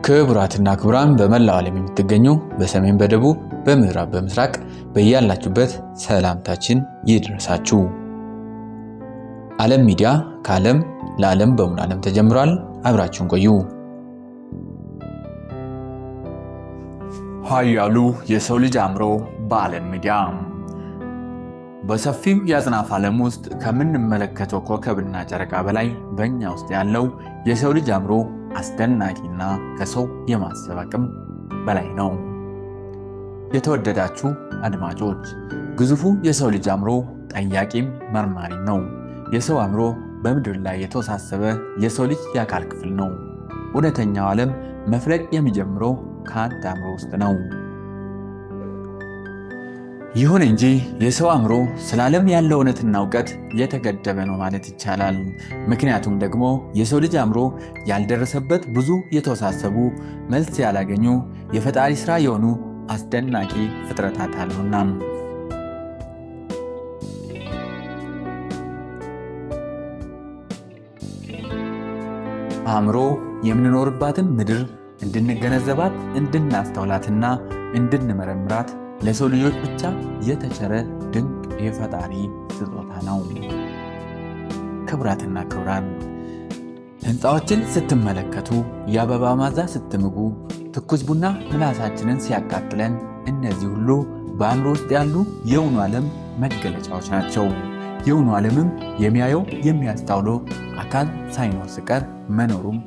ክቡራትና ክቡራን፣ በመላው ዓለም የምትገኙ በሰሜን፣ በደቡብ፣ በምዕራብ፣ በምስራቅ በያላችሁበት ሰላምታችን ይድረሳችሁ። ዓለም ሚዲያ ከዓለም ለዓለም በሙሉ ዓለም ተጀምሯል። አብራችሁን ቆዩ። ኃያሉ የሰው ልጅ አእምሮ በዓለም ሚዲያ። በሰፊው የአጽናፍ ዓለም ውስጥ ከምንመለከተው ኮከብና ጨረቃ በላይ በእኛ ውስጥ ያለው የሰው ልጅ አእምሮ አስደናቂና ከሰው የማሰብ አቅም በላይ ነው። የተወደዳችሁ አድማጮች፣ ግዙፉ የሰው ልጅ አእምሮ ጠያቂም መርማሪም ነው። የሰው አእምሮ በምድር ላይ የተወሳሰበ የሰው ልጅ የአካል ክፍል ነው። እውነተኛው ዓለም መፍለቅ የሚጀምረው ከአንድ አእምሮ ውስጥ ነው። ይሁን እንጂ የሰው አእምሮ ስለ ዓለም ያለው እውነትና እውቀት የተገደበ ነው ማለት ይቻላል። ምክንያቱም ደግሞ የሰው ልጅ አእምሮ ያልደረሰበት ብዙ የተወሳሰቡ፣ መልስ ያላገኙ፣ የፈጣሪ ስራ የሆኑ አስደናቂ ፍጥረታት አሉና። አእምሮ የምንኖርባትን ምድር እንድንገነዘባት፣ እንድናስተውላትና እንድንመረምራት ለሰው ልጆች ብቻ የተቸረ ድንቅ የፈጣሪ ስጦታ ነው። ክቡራትና ክቡራን፣ ሕንፃዎችን ስትመለከቱ፣ የአበባ ማዛ ስትምጉ፣ ትኩስ ቡና ምላሳችንን ሲያቃጥለን፣ እነዚህ ሁሉ በአእምሮ ውስጥ ያሉ የእውኑ ዓለም መገለጫዎች ናቸው። የእውኑ ዓለምም የሚያየው የሚያስታውለው አካል ሳይኖር ሲቀር መኖሩም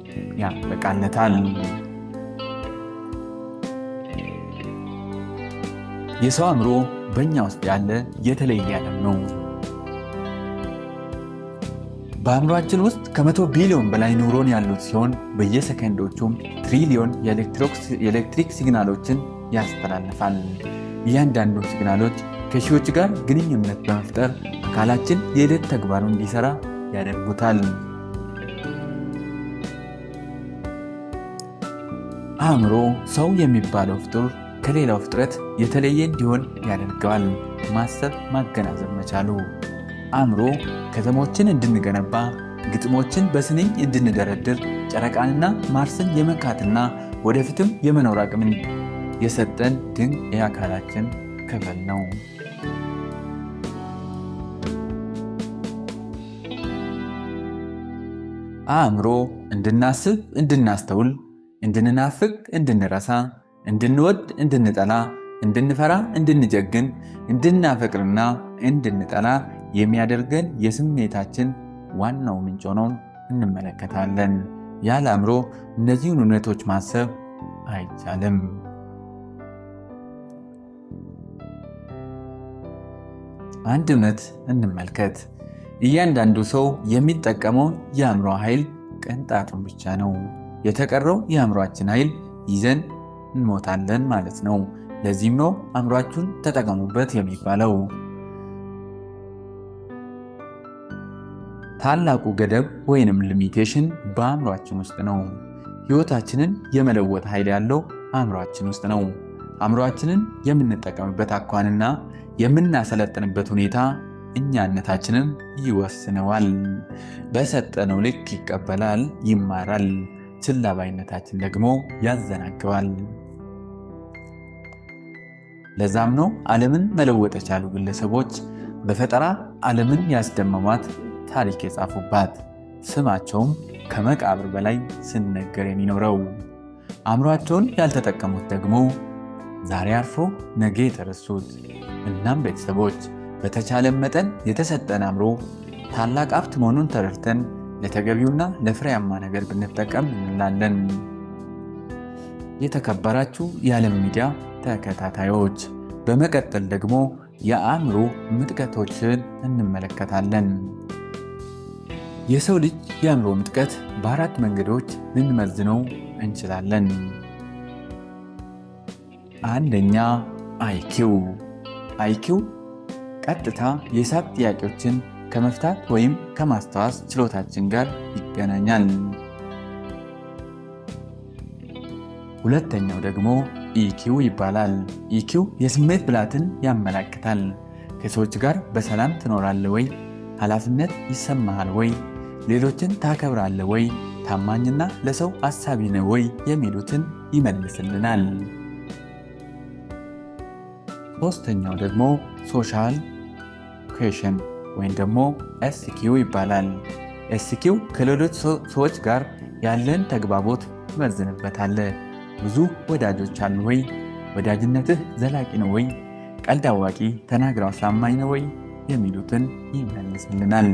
ያበቃለታል። የሰው አእምሮ በእኛ ውስጥ ያለ የተለየ ዓለም ነው። በአእምሯችን ውስጥ ከ100 ቢሊዮን በላይ ኒውሮን ያሉት ሲሆን በየሰከንዶቹም ትሪሊዮን የኤሌክትሪክ ሲግናሎችን ያስተላልፋል። እያንዳንዱ ሲግናሎች ከሺዎች ጋር ግንኙነት በመፍጠር አካላችን የዕለት ተግባሩን እንዲሰራ ያደርጉታል። አእምሮ ሰው የሚባለው ፍጡር ከሌላው ፍጥረት የተለየ እንዲሆን ያደርገዋል። ማሰብ ማገናዘብ መቻሉ። አእምሮ ከተሞችን እንድንገነባ፣ ግጥሞችን በስንኝ እንድንደረድር፣ ጨረቃንና ማርስን የመንካትና ወደፊትም የመኖር አቅምን የሰጠን ድንቅ የአካላችን ክፍል ነው። አእምሮ እንድናስብ፣ እንድናስተውል፣ እንድንናፍቅ፣ እንድንረሳ፣ እንድንወድ፣ እንድንጠላ፣ እንድንፈራ፣ እንድንጀግን፣ እንድናፈቅርና እንድንጠላ የሚያደርገን የስሜታችን ዋናው ምንጭ ሆኖ እንመለከታለን። ያለ አእምሮ እነዚህን እውነቶች ማሰብ አይቻልም። አንድ እውነት እንመልከት። እያንዳንዱ ሰው የሚጠቀመው የአእምሮ ኃይል ቅንጣቱን ብቻ ነው። የተቀረው የአእምሯችን ኃይል ይዘን እንሞታለን ማለት ነው። ለዚህም ነው አእምሯችሁን ተጠቀሙበት የሚባለው። ታላቁ ገደብ ወይንም limitation በአእምሯችን ውስጥ ነው። ሕይወታችንን የመለወጥ ኃይል ያለው አእምሯችን ውስጥ ነው። አእምሯችንን የምንጠቀምበት አኳንና የምናሰለጥንበት ሁኔታ እኛነታችንን ይወስነዋል። በሰጠነው ልክ ይቀበላል፣ ይማራል። ችላ ባይነታችን ደግሞ ያዘናግባል። ለዛም ነው ዓለምን መለወጥ የቻሉ ግለሰቦች በፈጠራ ዓለምን ያስደመሟት፣ ታሪክ የጻፉባት፣ ስማቸውም ከመቃብር በላይ ሲነገር የሚኖረው። አእምሯቸውን ያልተጠቀሙት ደግሞ ዛሬ አርፎ ነገ የተረሱት። እናም ቤተሰቦች፣ በተቻለ መጠን የተሰጠን አእምሮ ታላቅ ሀብት መሆኑን ተረድተን ለተገቢውና ለፍሬያማ ነገር ብንጠቀም እንላለን። የተከበራችሁ የዓለም ሚዲያ ተከታታዮች፣ በመቀጠል ደግሞ የአእምሮ ምጥቀቶችን እንመለከታለን። የሰው ልጅ የአእምሮ ምጥቀት በአራት መንገዶች ልንመዝነው እንችላለን። አንደኛ፣ IQ። IQ ቀጥታ የሂሳብ ጥያቄዎችን ከመፍታት ወይም ከማስታወስ ችሎታችን ጋር ይገናኛል። ሁለተኛው ደግሞ EQ ይባላል። EQ የስሜት ብልሃትን ያመላክታል። ከሰዎች ጋር በሰላም ትኖራለህ ወይ? ኃላፊነት ይሰማሃል ወይ? ሌሎችን ታከብራለህ ወይ? ታማኝና ለሰው አሳቢ ነው ወይ የሚሉትን ይመልስልናል። ሶስተኛው ደግሞ social quotient ወይም ደግሞ SQ ይባላል። SQ ከሌሎች ሰዎች ጋር ያለን ተግባቦት ትመዝንበታለህ። ብዙ ወዳጆች አሉህ ወይ? ወዳጅነትህ ዘላቂ ነው ወይ? ቀልድ አዋቂ፣ ተናግሮ አሳማኝ ነው ወይ? የሚሉትን ይመልስልናል።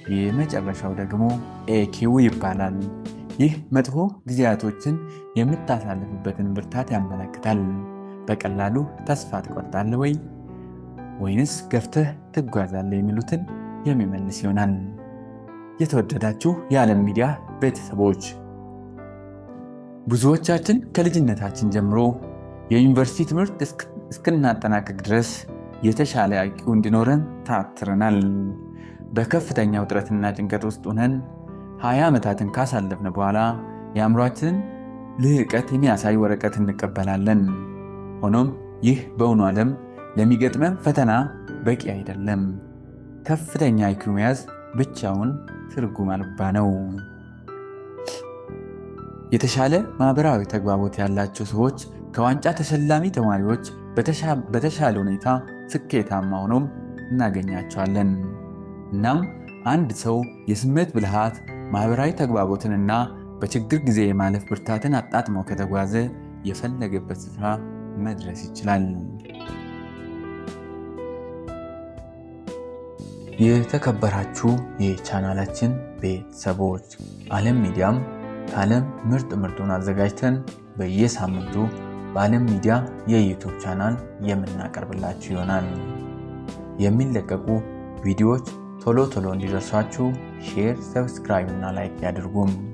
የመጨረሻው ደግሞ AQ ይባላል። ይህ መጥፎ ጊዜያቶችን የምታሳልፍበትን ብርታት ያመለክታል። በቀላሉ ተስፋ ትቆርጣለህ ወይ ወይንስ ገፍተህ ትጓዛለህ የሚሉትን የሚመልስ ይሆናል። የተወደዳችሁ የዓለም ሚዲያ ቤተሰቦች፣ ብዙዎቻችን ከልጅነታችን ጀምሮ የዩኒቨርሲቲ ትምህርት እስክናጠናቅቅ ድረስ የተሻለ IQ እንዲኖረን ታትረናል። በከፍተኛ ውጥረትና ጭንቀት ውስጥ ሆነን 20 ዓመታትን ካሳለፍን በኋላ የአእምሯችንን ልህቀት የሚያሳይ ወረቀት እንቀበላለን። ሆኖም ይህ በእውኑ ዓለም ለሚገጥመን ፈተና በቂ አይደለም። ከፍተኛ IQ መያዝ ብቻውን ትርጉም አልባ ነው። የተሻለ ማህበራዊ ተግባቦት ያላቸው ሰዎች ከዋንጫ ተሸላሚ ተማሪዎች በተሻለ ሁኔታ ስኬታማ ሆኖም እናገኛቸዋለን። እናም አንድ ሰው የስሜት ብልሃት፣ ማህበራዊ ተግባቦትንና በችግር ጊዜ የማለፍ ብርታትን አጣጥሞ ከተጓዘ የፈለገበት ስፍራ መድረስ ይችላል። የተከበራችሁ የቻናላችን ቤተሰቦች፣ ዓለም ሚዲያም ከዓለም ምርጥ ምርጡን አዘጋጅተን በየሳምንቱ በዓለም ሚዲያ የ YouTube channel የምናቀርብላችሁ ይሆናል። የሚለቀቁ ቪዲዮዎች ቶሎ ቶሎ እንዲደርሷችሁ share፣ subscribe እና like ያድርጉም።